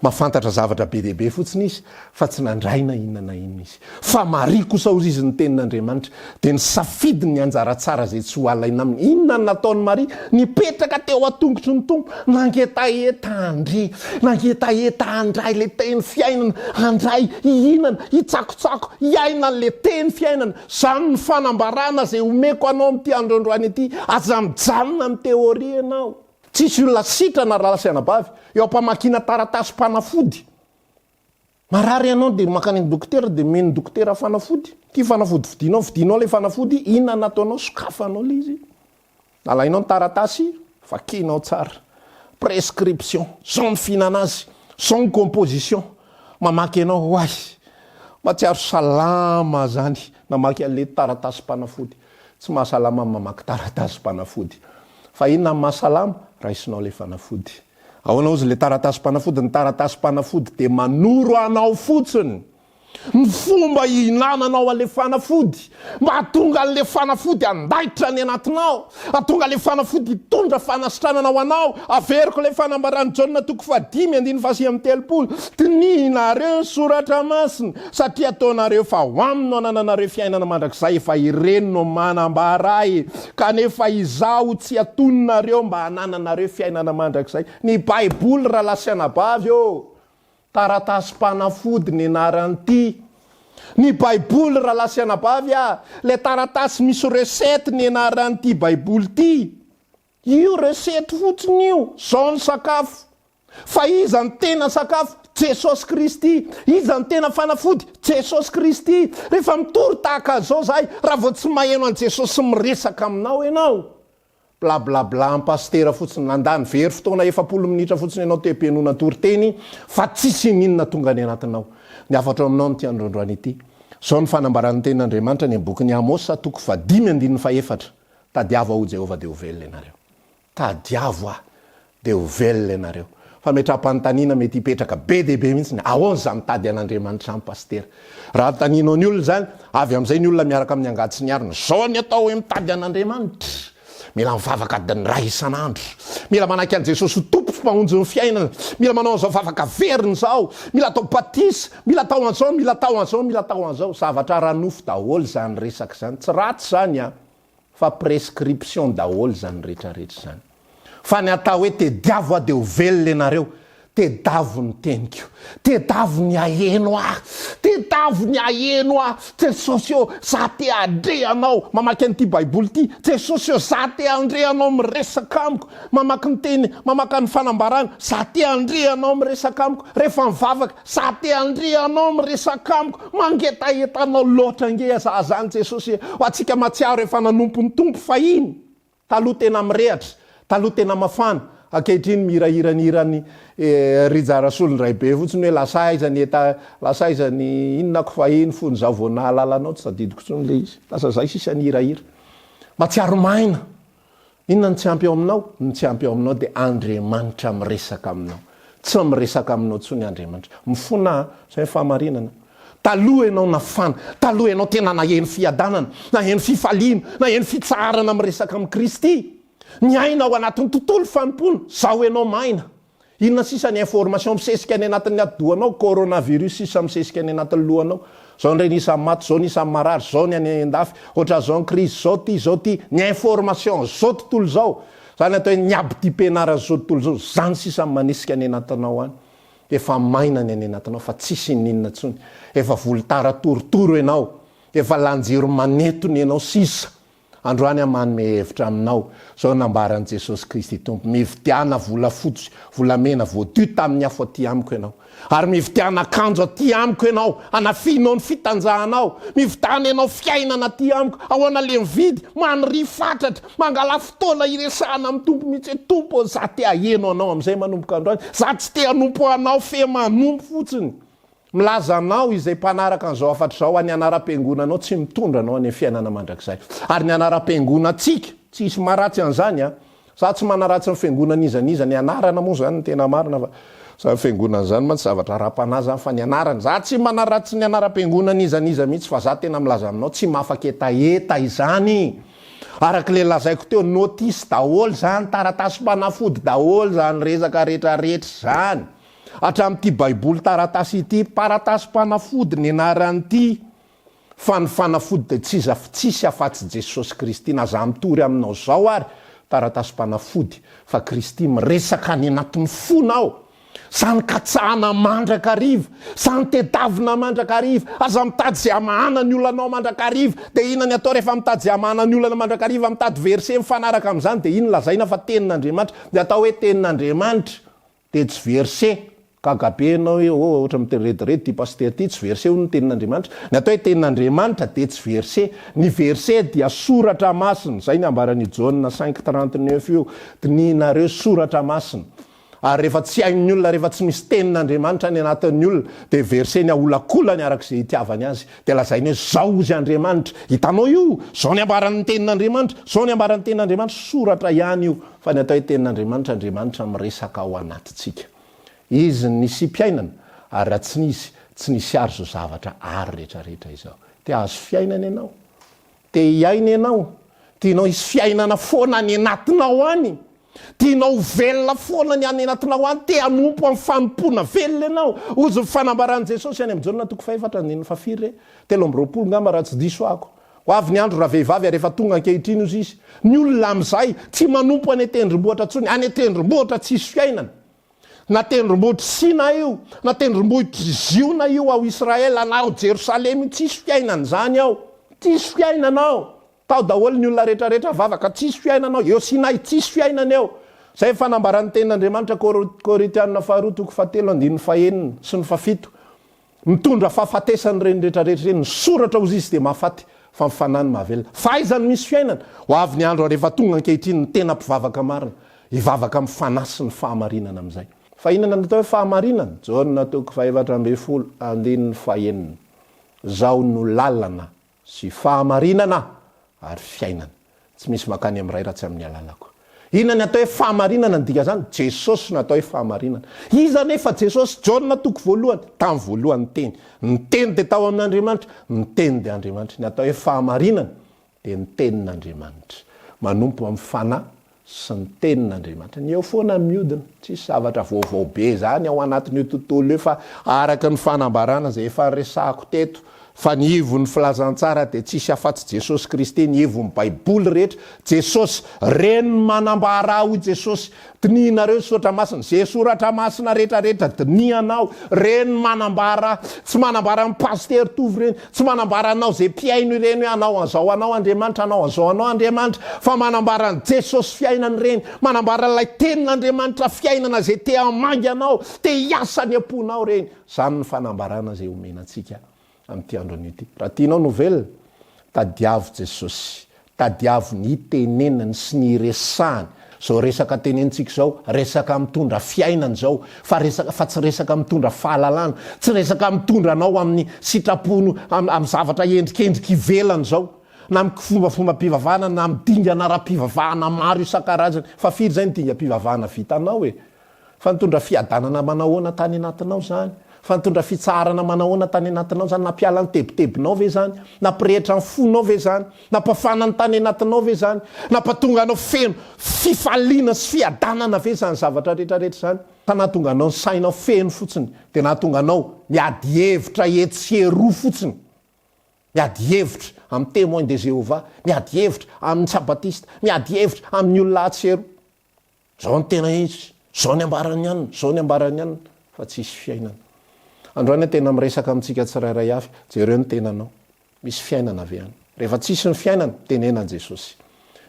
Mahafantatra zavatra be dia be fotsiny izy, fa tsy nandray na inona na inona izy. Fa Maria kosa hozy izy ny tenin'Andriamanitra, dia nisafidy ny anjara tsara izay tsy ho alaina aminy. Inona no nataon'i Maria? Nipetraka teo an-tongotry ny Tompo, nangetaheta handre, nangetaheta handray ilay teny fiainana, handray, hihinana, hitsakotsako, hiaina an'ilay teny fiainana. Izany no fanambarana izay omeko anao amin'ity andro androany ity. Aza mijanona amin'ny théorie ianao. Tsisy olona sitrana rahalahy sy anabavy eo am-pamakiana taratasim-panafody. Marary ianao dia mankany amin'ny dokotera dia omen'ny dokotera fanafody. Ity fanafody vidianao, vidianao ilay fanafody, inona no ataonao? Sokafanao ilay izy. Alainao ny taratasy, vakianao tsara. Prescription, zao ny fihinana azy, zao ny composition. Mamaky ianao, oay! Mahatsiaro salama zany namaky an'ilay taratasim-panafody. Tsy mahasalama ny mamaky taratasim-panafody. Fa inona ny mahasalama? Raisinao ilay fanafody. Ahoana hozy ilay taratasim-panafody? Ny taratasim-panafody dia manoro anao fotsiny. Ny fomba ihinananao an'ilay fanafody mba hahatonga an'ilay fanafody handaitra any anatinao, hahatonga ilay fanafody hitondra fanasitranana ho anao. Averiko ilay fanambaran'i Jaona toko fahadimy andininy fahasivy amby telopolo, Dinihinareo ny soratra masina, satria ataonareo fa ao aminy no anananareo fiainana mandrakizay, efa ireny no manambara Ahy, kanefa Izaho tsy atoninareo mba hanananareo fiainana mandrakizay. Ny Baiboly, rahalahy sy anabavy ô! Taratasim-panafody ny anaran'ity. Ny Baiboly rahalahy sy anabavy a! Ilay taratasy misy recette ny anaran'ity Baiboly ity. Io recette fotsiny io. Zao ny sakafo. Fa iza no tena sakafo? Jesosy Kristy. Iza no tena fanafody? Jesosy Kristy. Rehefa mitory tahaka an'izao zahay, raha vao tsy maheno an'i Jesosy miresaka aminao ianao, Bla bla bla am pasitera fotsiny, nandany very fotoana 40 minitra fotsiny ianao teo am-pihainoana toriteny fa tsisy ininona tonga any anatinao. Ny hafatro aminao amin'ity andro androany ity. Izao no fanambaran'ny tenin'Andriamanitra any amin'ny bokin'i Amosa toko fahadimy andininy fahefatra. Tadiavo aho Jehovah dia ho velona ianareo. Tadiavo aho dia ho velona ianareo. Fametraham-panontaniana mety hipetraka be dia be mihitsy ny ahoana izany mitady an'Andriamanitra izany Pasitera? Raha anontanianao ny olona izany, avy amin'izay ny olona miaraka amin'ny angady sy ny arina. Izao ny atao hoe mitady an'Andriamanitra. Mila mivavaka adiny iray isan'andro. Mila manaiky an'i Jesosy ho Tompo sy Mpamonjy ny fiainana. Mila manao an'izao vavaka verina izao. Mila atao batisa. Mila atao an'izao, mila atao an'izao, mila atao an'izao. Zavatra ara-nofo daholo izany resaka izany. Tsy ratsy izany an! Fa prescription daholo izany retraretra izany. Fa ny atao hoe tediavo aho dia ho velona ianareo. Tedavo ny teniko. Tedavo ny haheno ahy. Tedavo ny haheno ahy. Jesosy ô, za te handre Anao. Mamaky an'ity Baiboly ity. Jesosy ô, za te handre Anao miresaka amiko. Mamaky ny teny, mamaka ny fanambarana. Za te handre Anao miresaka amiko. Rehefa mivavaka, za te handre Anao miresaka amiko. Mangetaheta Anao loatra ange za zany Jesosy e. Ho antsika mahatsiaro efa nanompo ny Tompo fahiny. Taloha tena mirehatra, taloha tena mafana, ankehitriny mihirahira ny hiran'i Rija Rasolondraibe fotsiny hoe lasa aiza ny eta, lasa aiza ny inona ko fahiny fony zaho vao nahalala anao, tsy tadidiko intsony le izy, lasa zay sisa ny hirahira. Mahatsiaro maina. Inona no tsy ampy ao aminao? Ny tsy ampy ao aminao dia Andriamanitra miresaka aminao. Tsy miresaka aminao intsony Andriamanitra. Mifona an, zay ny fahamarinana. Taloha ianao nafana, taloha ianao tena naheno fiadanana, naheno fifaliana, naheno fitsaharana miresaka amin'i Kristy. Niaina ao anatin'ny tontolo fanompoana, zao ianao maina. Inona sisa ny information misesika any anatin'ny atidohanao, coronavirus sisa misesika any anatin'ny lohanao. Zao indray ny isan'ny maty, zao ny isan'ny marary, zao ny any andafy, ohatran'izao ny crise, zao ty, zao ty. Ny information zao tontolo izao. Zany atao hoe ny abidim-pianaran'izao tontolo izao, zany sisa no manesika any anatinao any. Efa maina ny any anatinao fa tsisy ininona intsony. Efa volotara torotoro ianao. Efa lanjiro manetona ianao sisa. Androany aho manome hevitra aminao. Izao nambaran'i Jesosy Kristy Tompo, Mividiana volafotsy, volamena voadio tamin'ny afo aty amiko ianao. Ary mividiana akanjo aty amiko ianao, hanafianao ny fitanjahanao. Mividiana ianao fiainana aty amiko. Ahoana le mividy? Maniria fatratra. Mangalà fotoana hiresahana amin'ny Tompo mihitsy hoe, Tompo ô, za te haheno Anao amin'izay manomboka androany. Za tsy te hanompo Anao fe manompo fotsiny. Milaza anao izay mpanaraka an'izao hafatra izao, any anaram-piangonanao tsy mitondra anao any amin'ny fiainana mandrakizay. Ary ny anaram-piangonantsika, tsy hisy maharatsy an'izany an! Za tsy manaratsy ny fiangonan'iza n'iza, ny anarana moa zany no tena marina fa zany fiangonana zany mantsy zavatra ara-panahy zany fa ny anarana, za tsy manaratsy ny anaram-piangonan'iza n'iza mihitsy fa za tena milaza aminao tsy mahafaketaheta izany! Araka ilay lazaiko teo, notice daholo zany, taratasim-panafody daholo zany resaka retraretra zany. Hatramin'ity baiboly taratasy ity, paratasim-panafody ny anaran'ity, fa ny fanafody dia tsy iza tsisy afatsy Jesosy Kristy, na za mitory aminao zao ary taratasim-panafody fa Kristy miresaka any anatin'ny fonao, zany katsahana mandrakariva, zany tedavina mandrakariva, aza mitady ze hamahana ny olanao mandrakariva, dia inona ny atao rehefa mitady ze hamahana ny olana mandrakariva, mitady verset mifanaraka amin'izany dia iny lazaina fa tenin'Andriamanitra, ny atao hoe tenin'Andriamanitra Dia tsy verset. Gaga be ianao hoe oh ohatra mirediredy ity pasitera ity, tsy verset hono ny tenin'Andriamanitra. Ny atao hoe tenin'Andriamanitra dia tsy verset. Ny verset dia soratra masina. Izay ny ambaran'io Jaona 5:39 io. Dinihinareo soratra masina. Ary rehefa tsy hain'ny olona, rehefa tsy misy tenin'Andriamanitra any anatin'ny olona, dia verset-ny aholakolany araka izay itiavany azy. Dia lazainy hoe zao hozy Andriamanitra. Hitanao io? Zao ny ambaran'ny tenin'Andriamanitra. Zao ny ambaran'ny tenin'Andriamanitra. Soratra ihany io. Fa ny atao hoe Tenin'Andriamanitra, Andriamanitra miresaka ao anatintsika. Izy no nisiam-piainana, ary raha tsy nisy, tsy nisy àry izao zavatra àry rehetrarehetra izao. Te hahazo fiainana ianao? Te hiaina ianao? Tianao hisy fiainana foana any anatinao any? Tianao ho velona foana ny any anatinao any? Te hanompo amin'ny fanompoana velona ianao? Hozy ny fanambaran'i Jesosy any amin'ny Jaona toko fahefatra andininy fahafiry re? 23 ngamba raha tsy diso aho. Ho avy ny andro ravehivavy ary efa tonga ankehitriny hozy izy. Ny olona amin'izay tsy manompo any an-tendrombohitra intsony, any an-tendrombohitra tsisy fiainana. Na tendrombohitr'i Sina io, na tendrombohitr'i Ziona io ao Israel, na ao Jerosalema io, tsisy fiainana izany ao. Tsisy fiainana ao. Tao daholo ny olona rehetra rehetra vavaka, tsisy fiainana ao. Eo Sinay, tsisy fiainana eo. Izay ny fanambaran'ny tenin'Andriamanitra Korintiana faharoa toko fahatelo andininy fahenina sy ny fahafito. Mitondra fahafatesana ireny rehetra rehetra ireny, ny soratra hozy izy dia mahafaty fa ny fanahy no mahavelona. Fa aiza no misy fiainana? Ho avy ny andro ary efa tonga ankehitriny ny tena mpivavaka marina, hivavaka amin'ny fanahy sy ny fahamarinana amin'izay. Fa inona no atao hoe fahamarinana? Jaona toko faha-14 andininy fahenina, Izaho no lalana sy fahamarinana ary fiainana. Tsy misy mankany amin'ny Ray raha tsy amin'ny alalako. Inona ny atao hoe fahamarinana ny dikan'izany? Jesosy no atao hoe fahamarinana. Iza anefa Jesosy? Jaona toko voalohany, tamin'ny voalohany ny Teny. Ny Teny dia tao amin'Andriamanitra, ny Teny dia Andriamanitra. Ny atao hoe fahamarinana dia ny Tenin'Andriamanitra. Manompo amin'ny Fanahy sy ny Tenin'Andriamanitra. Ny eo foana miodina. Tsisy zavatra vaovao be izany ao anatin'io tontolo io fa araka ny fanambarana izay efa niresahako teto fa ny ivon'ny filazantsara dia tsisy afatsy Jesosy Kristy, ny ivon'ny baiboly rehetra, Jesosy, reny manambara hoy Jesosy, dinihinareo ny soratra masina, ze soratra masina rehetra rehetra dinihanao, reny manambara, tsy manambara ny pasitera Tovo ireny, tsy manambara anao ze mpihaino ireny hoe hanao an'izao anao Andriamanitra, hanao an'izao anao Andriamanitra, fa manambara an'i Jesosy fiainana ireny, manambara ilay tenin'Andriamanitra fiainana ze te hamangy anao, te hiasa any am-ponao ireny. Izany ny fanambarana izay omena antsika amin'ity andro anio ity. Raha tianao ny ho velona, tadiavo Jesosy. Tadiavo ny hitenenany sy ny hiresahany. Izao resaka tenenintsika izao, resaka mitondra fiainana izao, fa resaka, fa tsy resaka mitondra fahalalana, tsy resaka mitondra anao amin'ny sitrapony, amin'ny zavatra endrikendrika ivelany izao, na amin'ny kifombafombam-pivavahana, na amin'ny dingana ara-pivavahana maro isan-karazany. Fa firy izay ny dingam-pivavahana vitanao e? Fa nitondra fiadanana manahoana tany anatinao izany? Fa nitondra fitsaharana manahoana tany anatinao izany? Nampiala ny tebitebinao ve izany? Nampirehitra ny fonao ve izany? Nampafana ny tany anatinao ve izany? Nampatonga anao feno fifaliana sy fiadanana ve izany zavatra rehetra rehetra izany? Sa nahatonga anao ny sainao feno fotsiny dia nahatonga anao miady hevitra etsy sy eroa fotsiny? Miady hevitra amin'ny Témoins de Jéhovah, miady hevitra amin'ny Sabatista, miady hevitra amin'ny olona atsy sy eroa. Zao no tena izy, zao ny ambaran'ny anona, zao ny ambaran'ny anona, fa tsisy fiainana. Androany aho tena miresaka amintsika tsirairay avy, jereo ny tenanao, misy fiainana ve any? Rehefa tsisy ny fiainana, tenena an'i Jesosy.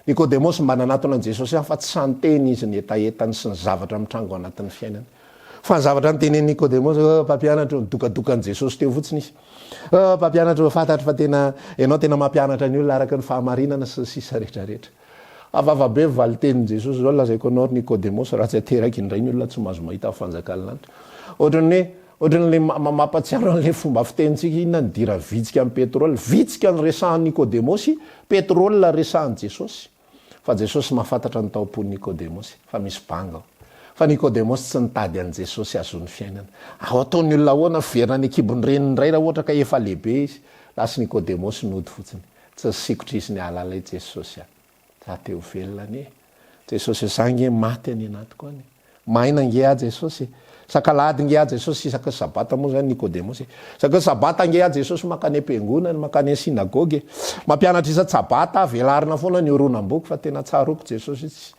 Nikodemosy mba nanatona an'i Jesosy ihany fa tsy sahy niteny izy ny hetahetany sy ny zavatra mitranga ao anatin'ny fiainany. Fa ny zavatra notenenin'i Nikodemosy, oh mpampianatra ô, nidokadoka an'i Jesosy teo fotsiny izy. Oh mpampianatra ô, fantatro fa tena, ianao tena mampianatra ny olona araka ny fahamarinana sy ny sisa rehetra rehetra. Vava be ny valin-tenin'i Jesosy, Izao no lazaiko anao ry Nikodemosy, raha tsy ateraka indray ny olona tsy mahazo mahita ny fanjakan'ny lanitra. Ohatran'ny hoe, ohatran'ilay mampahatsiaro an'ilay fomba fitenintsika, inona ny idiran'ny vitsika amin'ny pétrole? Vitsika no resahan'i Nikodemosy, pétrole resahan'i Jesosy. Fa Jesosy mahafantatra ny tao am-pon'i Nikodemosy, fa misy banga ao. Fa Nikodemosy tsy nitady an'i Jesosy hahazoany fiainana. Ao ataon'ny olona ahoana miverina any an-kibon'ny reniny indray raha ohatra ka efa lehibe izy? Lasa Nikodemosy nody fotsiny. Tsy nisikotra izy niala ilay Jesosy a. Za te ho velona anie. Jesosy za nge maty any anatiko any. Maina nge aho Jesosy e. Sakalahady nge aho Jesosy isaky ny sabata moa zany Nikodemosy e. Isaky ny sabata nge aho Jesosy mankany am-piangonana, mankany am-synagoga e. Mampianatra isan-tsabata aho, velarina foana ny horonam-boky fa tena tsaroako Jesosy tsy.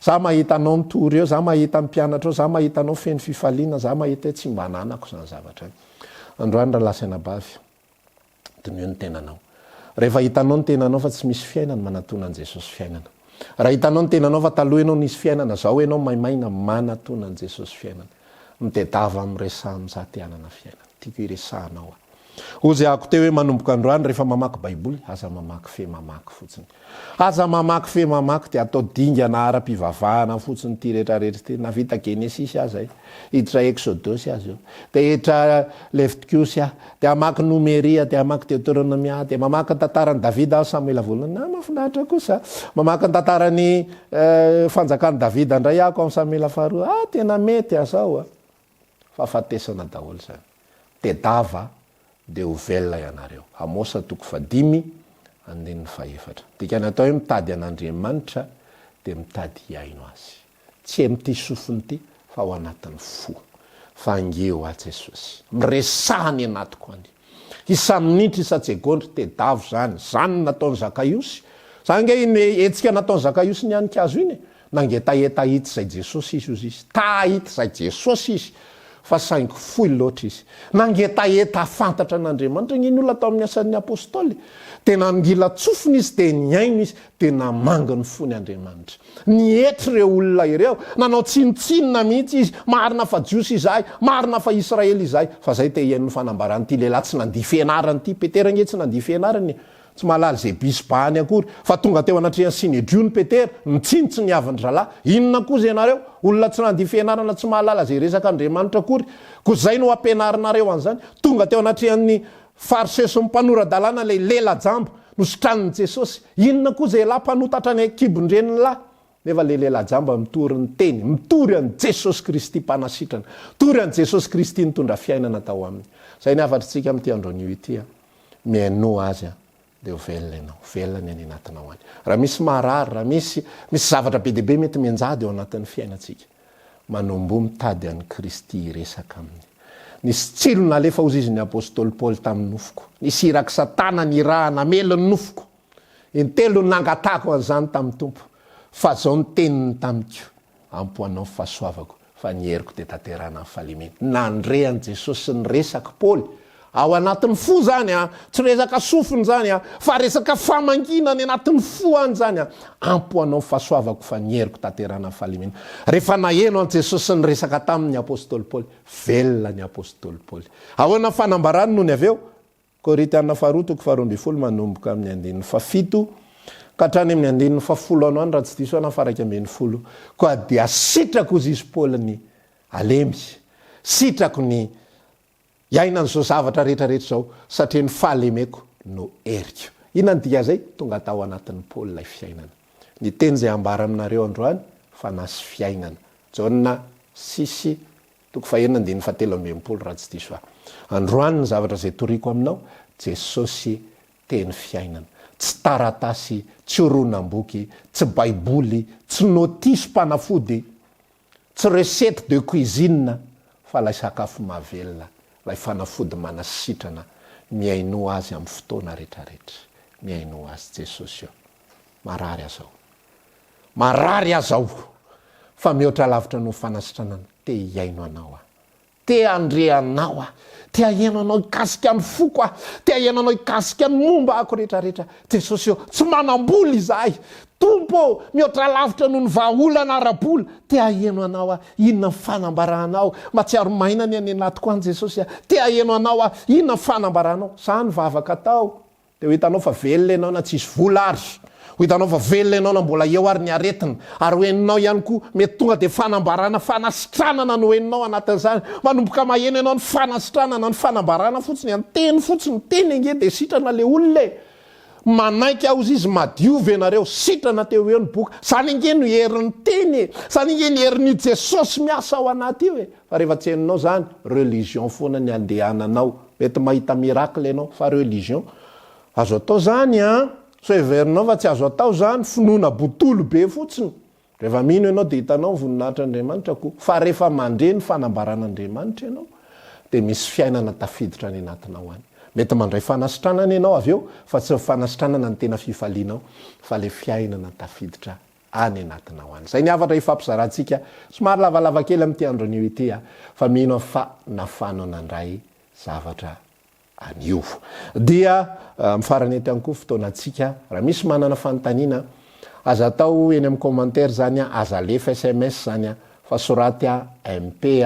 Za mahita anao mitory eo, za mahita ny mpianatra eo, za mahita anao feno fifaliana, za mahita hoe tsy mba ananako izany zavatra izany. Androany rahalahy sy anabavy. Diniho ny tenanao. Rehefa hitanao ny tenanao fa tsy misy fiainana, manatona an'i Jesosy fiainana. Raha hitanao ny tenanao fa taloha ianao nisy fiainana, zao ianao maimaina, manatona an'i Jesosy fiainana. Mitedava miresaha amin'izaho te hanana fiainana. Tiako hiresahanao aho. Hozy ahako teo hoe manomboka androany rehefa mamaky baiboly, aza mamaky fe mamaky fotsiny. Aza mamaky fe mamaky dia atao dingana ara-pivavahana fotsiny ity rehetra rehetra ity. Nahavita Genesisy aho zay, hiditra Eksodosy aho zao, dia hiditra Levitikosy aho, dia hamaky Nomery aho, dia hamaky Deoteronomia aho, dia mamaky ny tantaran'i Davida aho, Samoela voalohany. Ah, mahafinaritra kosa. Mamaky ny tantaran'ny fanjakan'i Davida indray aho ko amin'ny Samoela faharoa. Ah, tena mety aho zao a. Fahafatesana daholo izany. Tedava dia ho velona ianareo. Amosa toko fahadimy, andininy fahefatra. Dikany atao hoe mitady an'Andriamanitra dia mitady hihaino Azy. Tsy amin'ity sofina ity fa ao anatin'ny fo. Fa angeo aho Jesosy. Miresaha any anatiko any. Isa-minitra, isa-tsegondra, tedavo izany. Izany no nataon'i Zakaiosy. Izany ange iny hetsika nataon'i Zakaiosy nihanika hazo iny e. Nangetaheta hahita izay Jesosy izy, hozy izy. Ta hahita izay Jesosy izy, fa saingy fohy loatra izy. Nangetaheta hahafantatra an'Andriamanitra ange ny olona tao amin'ny Asan'ny Apostoly. Dia nangilan-tsofina izy, dia nihaino izy, dia namangy ny fony Andriamanitra. Nietry ireo olona ireo, nanao tsinontsinona mihitsy izy, Marina fa Jiosy izahay, marina fa Israely izahay, fa izay te hihaino ny fanambaran'ity lehilahy tsy nandia fianarana ity. Petera ange tsy nandia fianarana e. Tsy mahalala izay bisy bahany akory, fa tonga teo anatrehan'ny Synedriony Petera, nitsinitsy ny havin-dry zalahy. Inona kosa ianareo? Olona tsy nandia fianarana tsy mahalala izay resaka Andriamanitra akory. Koa izay no ampianarinareo an'izany? Tonga teo anatrehan'ny Fariseo sy ny mpanora-dalàna ilay lela jamba. Nositranin'i Jesosy. Inona koa izay elah mpanota hatrany an-kibon-drenin'lah? Nefa le lehilahy jamba mitory ny teny, mitory an'i Jesosy Kristy mpanasitrana, mitory an'i Jesosy Kristy nitondra fiainana tao aminy. Izay ny hafatr'tsika amin'ity andro anio ity an. Mihainoa Azy an, dia ho velona ianao, ho velona ny any anatinao any. Raha misy marary, raha misy, misy zavatra be dia be mety mianjady ao anatin'ny fiainantsika, manomboha mitady an'i Kristy hiresaka aminy. Nisy tsilo nalefa hozy izy ny Apostoly Paoly tamin'ny nofoko. Nisy irak'i Satana nirahana hamely ny nofoko. Intelo no nangatahako an'izany tamin'ny Tompo, fa izao no teniny tamiko, Ampy ho anao ny fahasoavako, fa ny heriko dia tanterahina amin'ny fahalemena. Nandre an'i Jesosy niresaka Paoly, ao anatin'ny fo izany an, tsy resaka sofina izany an, fa resaka famangiana any anatin'ny fo any izany an, Ampy ho anao ny fahasoavako, fa ny heriko tanterahina amin'ny fahalemena. Rehefa naheno an'i Jesosy niresaka taminy ny apostoly Paoly, velona ny apostoly Paoly. Ahoana ny fanambarany nony avy eo? Korintiana faharoa toko faharoa ambinifolo manomboka amin'ny andininy fahafito ka hatrany amin'ny andininy fahafolo any ho any raha tsy diso aho na faha-iraika ambinifolo. Koa dia sitrako hozy izy Paoly ny halemy, sitrako ny hiaina an'izao zavatra rehetra rehetra izao satria ny fahalemeko no heriko. Inona ny dikan'izay? Tonga tao anatin'i Paoly ilay fiainana. Ny teny izay ambara aminareo androany, fanahy sy fiainana. Jaona six Toko fahenina andininy fahatelo amby 60 raha tsy diso aho. Androany ny zavatra izay toriko aminao, Jesosy teny fiainana. Tsy taratasy, tsy horonam-boky, tsy baiboly, tsy notisim-panafody, tsy recette de cuisine fa ilay sakafo mahavelona, ilay fanafody manasitrana. Mihainoa Azy amin'ny fotoana retraretra. Mihainoa Azy Jesosy ô. Marary aza aho. Marary aza aho fa mihoatra lavitra noho fanasitranana te hihaino anao aho. Te handre anao aho. Te haheno anao hikasika ny foko aho. Te haheno anao hikasika ny momba ako rehetra rehetra. Jesosy ô, tsy manam-bola izahay. Tompo ô, mihoatra lavitra noho ny vahaolana ara-bola. Te haheno anao aho. Inona ny fanambaranao? Mahatsiaro maina ny any anatiko any Jesosy a. Te haheno anao aho. Inona ny fanambaranao? Zany vavaka atao. Dia ho hitanao fa velona ianao na tsisy vola ary. Ho hitanao fa velona ianao na mbola eo ary ny aretina. Ary ho henonao ihany koa, mety tonga dia fanambarana fanasitranana no henonao anatin'izany. Manomboka maheno ianao ny fanasitranana, ny fanambarana fotsiny, ny teny fotsiny, teny ange dia sitrana le olona e! Manaiky aho ozy izy, madiova ianareo, sitrana teo eo ny boka. Izany ange no herin'ny teny e! Izany ange ny herin'io Jesosy miasa ao anaty io e! Fa rehefa tsy henonao izany, religion foana ny andehananao. Mety mahita miracle ianao, fa religion. Azo atao izany an! Sao heverinao fa tsy azo atao izany, finoana botolo be fotsiny. Rehefa mino ianao dia hitanao ny voninahitr'Andriamanitra koa. Fa rehefa mandre ny fanambaran'Andriamanitra ianao, dia misy fiainana tafiditra any anatinao any. Mety mandray fanasitranana ianao avy eo, fa tsy ny fanasitranana no tena fifalianao, fa ilay fiainana tafiditra any anatinao any. Izay ny hafatra hifampizarantsika, somary lavalava kely amin'ity andro anio ity aho, fa mino aho fa nafanao nandray zavatra anio. Dia amin'ny farany eto ihany koa fotoanantsika, raha misy manana fanontaniana, aza atao eny amin'ny commentaire izany, aza alefa sms izany, fa soraty MP,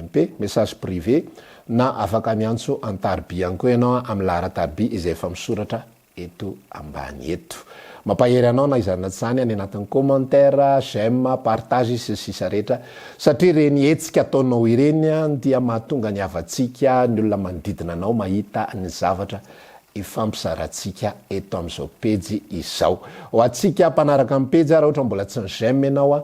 MP, message privé, na afaka miantso an-tariby ihany koa ianao amin'ny laharan-tariby izay efa misoratra eto ambany eto. Mampahery anao na izany na tsy izany any anatin'ny commentaire, j'aime, partage sy ny sisa rehetra satria ireny hetsika ataonao ireny dia mahatonga ny havantsika, ny olona manodidina anao mahita ny zavatra ifampizarantsika eto amin'izao pejy izao. Ho antsika mpanaraka ny pejy raha ohatra mbola tsy ni j'aime ianao,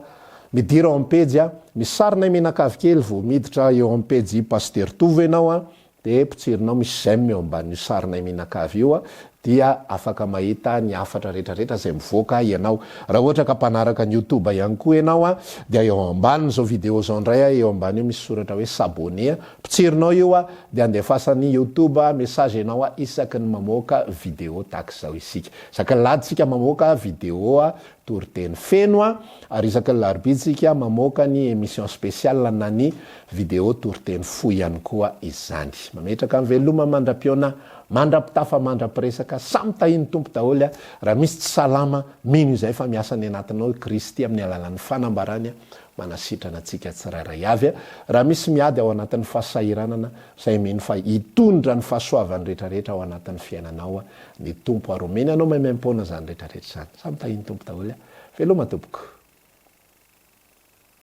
midira ao amin'ny pejy, misy sarinay mianakavy kely vao miditra eo amin'ny pejy Pasitera Tovo ianao Dia potsirinao misy j'aime eo ambanin'io sarinay mianakavy io dia afaka mahita ny hafatra rehetra rehetra izay mivoaka ianao. Raha ohatra ka mpanaraka ny youtube ihany koa ianao dia eo ambanin'izao video izao indray eo ambany eo misy soratra hoe s'abonner, potsirinao io dia andefasan'ny youtube message ianao isaky ny mamoaka video tahaka izao isika. Isaky ny lahady isika mamoaka video toriteny feno ary isaky ny larobia isika mamoaka ny émission spéciale na ny Video toriteny fohy ihany koa izany. Mametraka ny veloma mandra-pihaona, mandra-pitafa, mandra-piresaka, samy tahin'ny Tompo daholo a! Raha misy tsy salama, mino izay fa miasa any anatinao i Kristy amin'ny alalan'ny fanambarany manasitrana antsika tsirairay avy a! Raha misy miady ao anatin'ny fahasahiranana, izay mino fa hitondra ny fahasoavany rehetrarehetra ao anatin'ny fiainanao ny Tompo ary omeny anao maimaimpoana izany rehetrarehetra izany. Samy tahin'ny Tompo daholo a! Veloma tompoko.